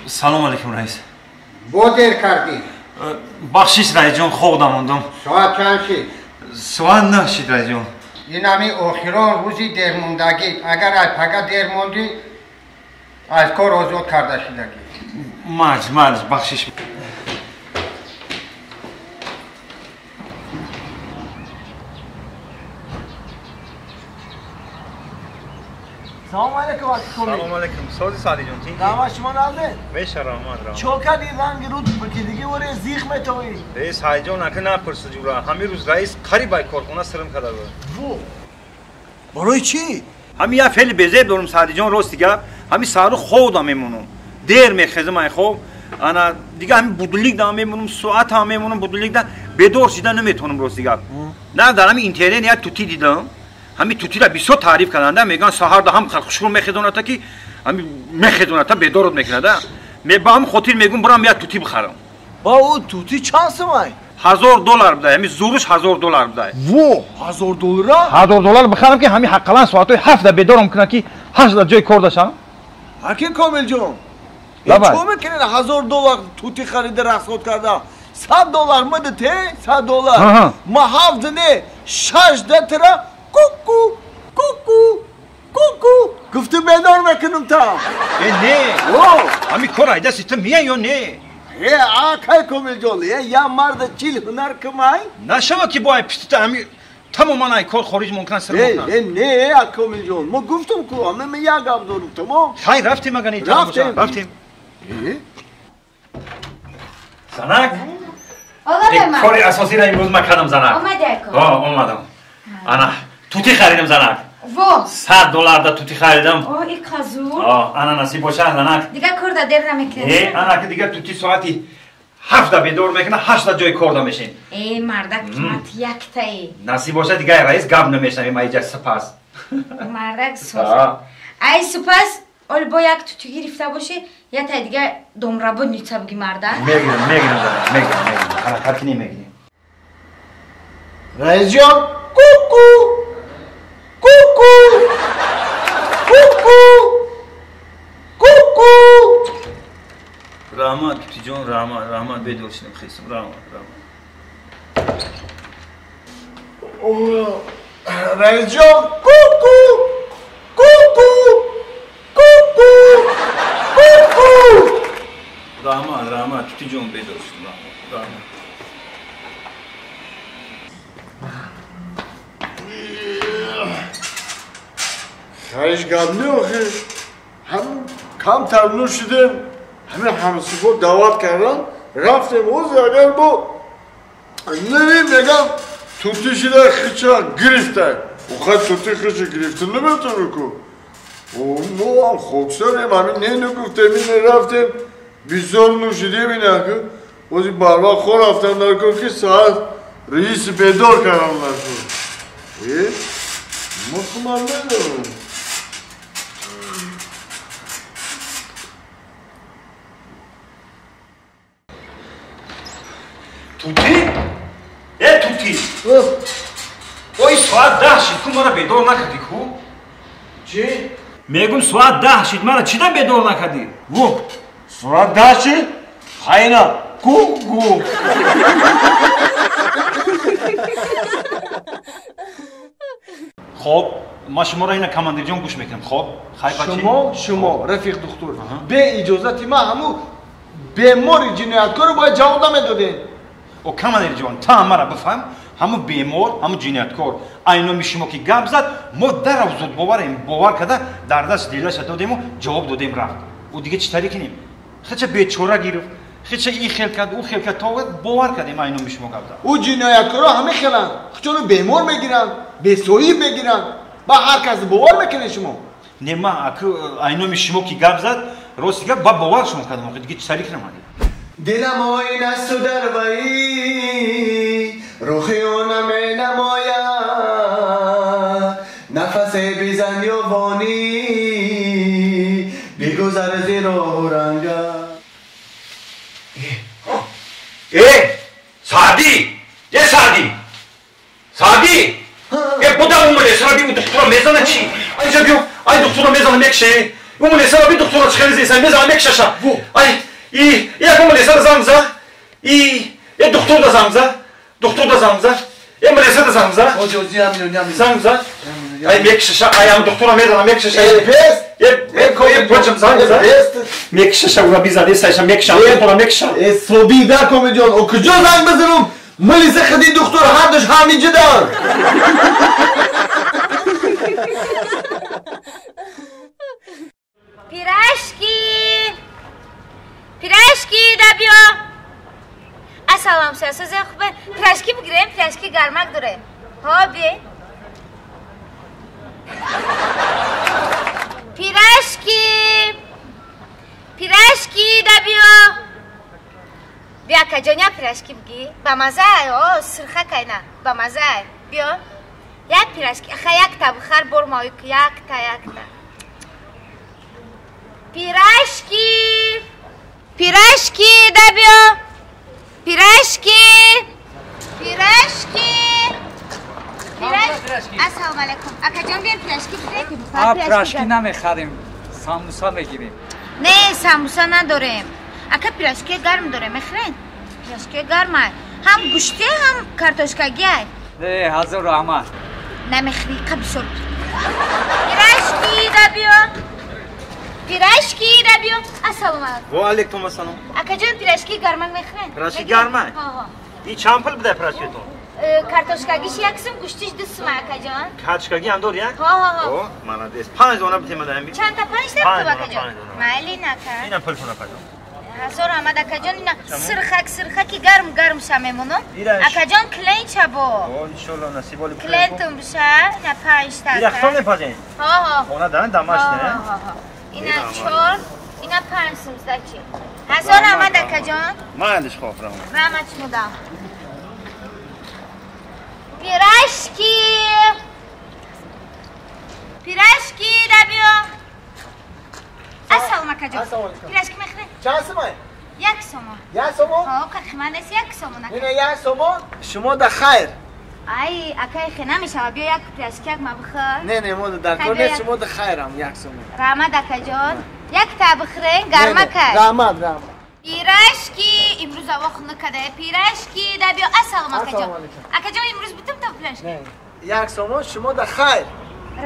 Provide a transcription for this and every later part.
Салом алейкум, раис. Бо дер кардӣ. Бахшиш, раисҷон, хоб дамондум. Соат чанд шид? Соат 9 шид, раисҷон. Ин ҳами охирон рӯзи дермондагӣ. Агар ай пага дер мондӣ, аз кор озод карда шудагӣ. Маҷ, маҷ, бахшиш. Салом алейкум, акӣ Комил. Салом алейкум. Сози Саъдиҷон, тинҷӣ? Раҳмат, шумо наздед? Меша, раҳмат, раҳмат. Чо кардӣ ранги руд бикидигӣ оре зих метовӣ? Э, Саъдиҷон, ака напурсӣ ҷура. Ҳамин рӯз раис қариб ай корхона сирм карда буд. Во! Барои чӣ? Ҳамин як феъли безеб дорум, Саъдиҷон, рости гап. Ҳамин саҳару хобда мемонам. Дер мехезам ай хоб. Ана дига ҳамин будилник да мемонам, соат ҳам мемонам будилник да бедор шида наметавонам, рости гап. На дар ҳамин интернет як тутӣ дидам. Ҳамин тутиро бисёр таъриф карданда, мегӯянд саҳарда ҳам хушрӯ мехезоната ки ҳамин мехезоната бедорот мекунада. Ба ҳамин хотир мегӯм бурам як тутӣ бихарам. Ба ӯ тутӣ чанд сумай? $1000 будай, ҳамин зуруш $1000 будай. Во, $1000? $1000 бихарам ки ҳамин ҳаққалан соатҳои 7 бедорам кунам ки 8 ҷои кор дошам. Ҳаким Комилҷон, чо мекунед $1000 тутӣ харида расход карда? $100 мада те, $100. Ма 7 не, 6 датра ку-ку, ку-ку, ку-ку. Гуфту бедор мекунам та. Э, не. Ҳамин кор айдаси ту мия ё не? Э, акай Комилҷон, э, я марда 40 ҳунар кумай? Нашава ки бо ай пистита ҳамин тамоман ай кор хориҷ мумкин сир мекунам. Э, не, ак Комилҷон, мо гуфтум ку, ҳамин ме як гап дорум, тамом? Хай, рафтем агар не, рафтем. Рафтем. Занак? Омадам. Кори асосиро имрӯз ман кардам, занак. Омадӣ ако? Ҳо, омадам. Ана, тутӣ харидам, занак. Во! $100 да тутӣ харидам. О, и қазур. О, ана насиб боша, занак. Дигар кор да дер намекунед? Э, ана ки дигар тутӣ соати 7 бедор мекунад, 8 ҷои кор да мешин. Э, мардак қимат яктае. Насиб боша, дигар раис гап намешнавем айҷа сипас. Мардак соз. Ай сипас, ол бо як тутӣ гирифта бошӣ, я тай дигар домработница буги мардак. Мегирам, мегирам, занак, мегирам, мегирам. Ҳаракат кинем, мегирем. Раисҷон, ку-ку, ку-ку, ку-ку, ку-ку. Раҳмат, тутиҷон, раҳмат, раҳмат, бедор шидам, хестам, раҳмат, раҳмат. Раисҷон, ку-ку, ку-ку, ку-ку, ку-ку. Раҳмат, раҳмат, тутиҷон, бедор шидам, раҳмат, раҳмат. Хайш гап не охир. Ҳам камтар нӯшидем, ҳамин ҳамсифо даъват кардан, рафтем. Оз агар бо нери мегам тутӣ шида хича гирифта. Охай тутӣ хича гирифта наметавонӣ ку. Мо ҳам хоксарем, ҳамин не нагуфтем, ин рафтем, бисёр нӯшидем инаку. Ози барвақт хо рафтам дар кор ки соат раиси бедор кардам дар кор. Э, мо хумар надорам. Тутӣ? Э, тутӣ! Ой, соат 10 шид, ку мара бедор накардӣ, ку? Чӣ? Мегум соат 10 шид, мара чида бедор накардӣ? Во, соат 10 шид? Хайна, ку-ку. Хоб, ман шуморо ина командирҷон гӯш мекунам, хоб? Хай бачи? Шумо, шумо, рафиқ духтур, бе иҷозати ман ҳамун бемори ҷинояткорро бояд ҷавоб намедодем. О, командирҷон, та мара бифаҳм, ҳамун бемор, ҳамун ҷинояткор айноми шумо ки гап зад, мо дарав зуд боварем, бовар карда дар даст дилаша додему ҷавоб додем, рафт. Ӯ дига чӣ тариқ кинем? Хеча бечора гирифт, хеча ин хел кард, ӯ хел кард, то бовар кардем айноми шумо гап зад. Ӯ ҷинояткорро ҳама хеланд, хучону бемор мегиранд, бесоҳиб мегиранд, ба ҳар кас бовар мекунед шумо? Не, ман айноми шумо ки гап зад, рости гап ба бовар шумо кардам, дига чӣ тариқ намадем? Дилам оинасту дар вай, рухи ӯ наменамояд, нафасе бизан ёвонӣ, бигузар зи роҳу ранга. Э, Саъдӣ! Э, Саъдӣ! Саъдӣ! Э, будам омаде, сара би духтура мезана чӣ? Айҷа биё, ай духтура мезана мекше. Умулесара би духтура чӣ хеле зеса мезанам мекшаша. Ай, и як умулесара занг за. И е духтур да занг за. Духтур да занг за. Е мулеса да занг за. Занг за. Ай мекшаша, ай ам духтура мезанам мекшаша. Е бест. Е е почам занг за. Мекшаша ура бизаде сайша мекша, духтура мекша. Е собида комедион, о куҷо занг бизанам? Милиса хади духтур ҳардуш ҳамиҷидан. Пирожки! Пирожки да биё! Ассалом, соза хубе. Пирожки бигирем, пирожки гармак дорем. Ҳо би. Пирожки! Пирожки да биё! Биё акаҷон, як пирожки бигӣ. Ба мазаай, о, сирха кайна. Ба мазаай. Биё. Як пирожки, аха якта бихар бор мои якта, якта. Пирожки! Пирожки, да биё! Пирожки! Пирожки! Пирожки! Ассалому алайкум. Акаҷон, биём пирожки бигирем. А пирожки намехарем, самбуса мегирем. Не, самбуса надорем. Ака пирожки гарм дорем, мехӯред? Пирожки гармай. Ҳам гӯштӣ, ҳам картошкагиай. Не, ҳазор раҳмат. Намехӯрӣ, қа бисёр. Пирожки, да биё! Пирожки да биё. Ассалому алайкум. Ва алайкум ассалом. Акаҷон, пирожки гармак мехӯред? Пирожки гармак? Ҳо. И чанд пул буда пирожкитон? Картошкагиш як сум, гӯштиш 2 сум, акаҷон. Картошкаги ҳам дори, Ҳо, ҳо, ҳо. О, молодец. 5 дона битем ада ҳами. Чанд та? 5 та битем, акаҷон? Майли нака. Ина пултон, акаҷон. Ҳазор раҳмат, акаҷон. Ина сирхак, сирхаки гарм гарм ша мемонам. Акаҷон, клиент чабо. О, иншоалло насиб оли. Клиентум биша, ина 5 та. Ира хитон мепазен? Ҳо, ҳо. Хона дан дамаш, не? Ҳо, ҳо. Ина 4, ина 5 сум сдачи. Ҳазор раҳмат, акаҷон. Майлиш хоҳ, раҳмат. Раҳмат шумодам. Пирожки! Пирожки да биё. Ассалому акаҷон. Пирожки мехӯред? Чанд сумай? 1 сомон. 1 сомон? Ҳо, қимат нест, 1 сомон ака. Ина 1 сомон, шумо да хайр. Ай, акай хе намешава, биё як пирожки як ма бихӯр. Не, не, мо дар кор нест, шумо да хайрам 1 сомон. Раҳмат, акаҷон. Як та бихӯрен, гармакай. Раҳмат, раҳмат. Пирожки, имрӯз ҳаво хунук када. Пирожки да биё. Ассалому акаҷон. Акаҷон, имрӯз битум та пирожки? 1 сомон, шумо да хайр.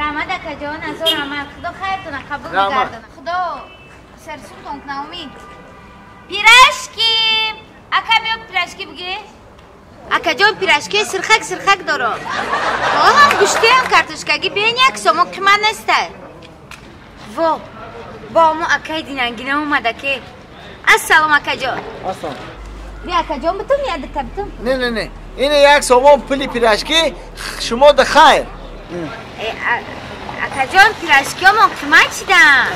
Раҳмат, акаҷон, ҳазор раҳмат. Худо хайртона қабул гардона. Худо сарсумтон куна, умид. Пирожки! Ака биё пирожки бигир. Акаҷон, пирожки сирхак сирхак дорам. Ҳо, ҳам гӯштӣ, ҳам картошкагӣ. Биён 1 сомон, қимат нестай. Во, бо мо акай динангина омада ке. Ассалом, акаҷон. Ассалом. Би акаҷон, битум я дика битум? Не, не, не. Ина 1 сомон пули пирожки, шумо да хайр. Акаҷон, пирожкиҳомон қимат шидан.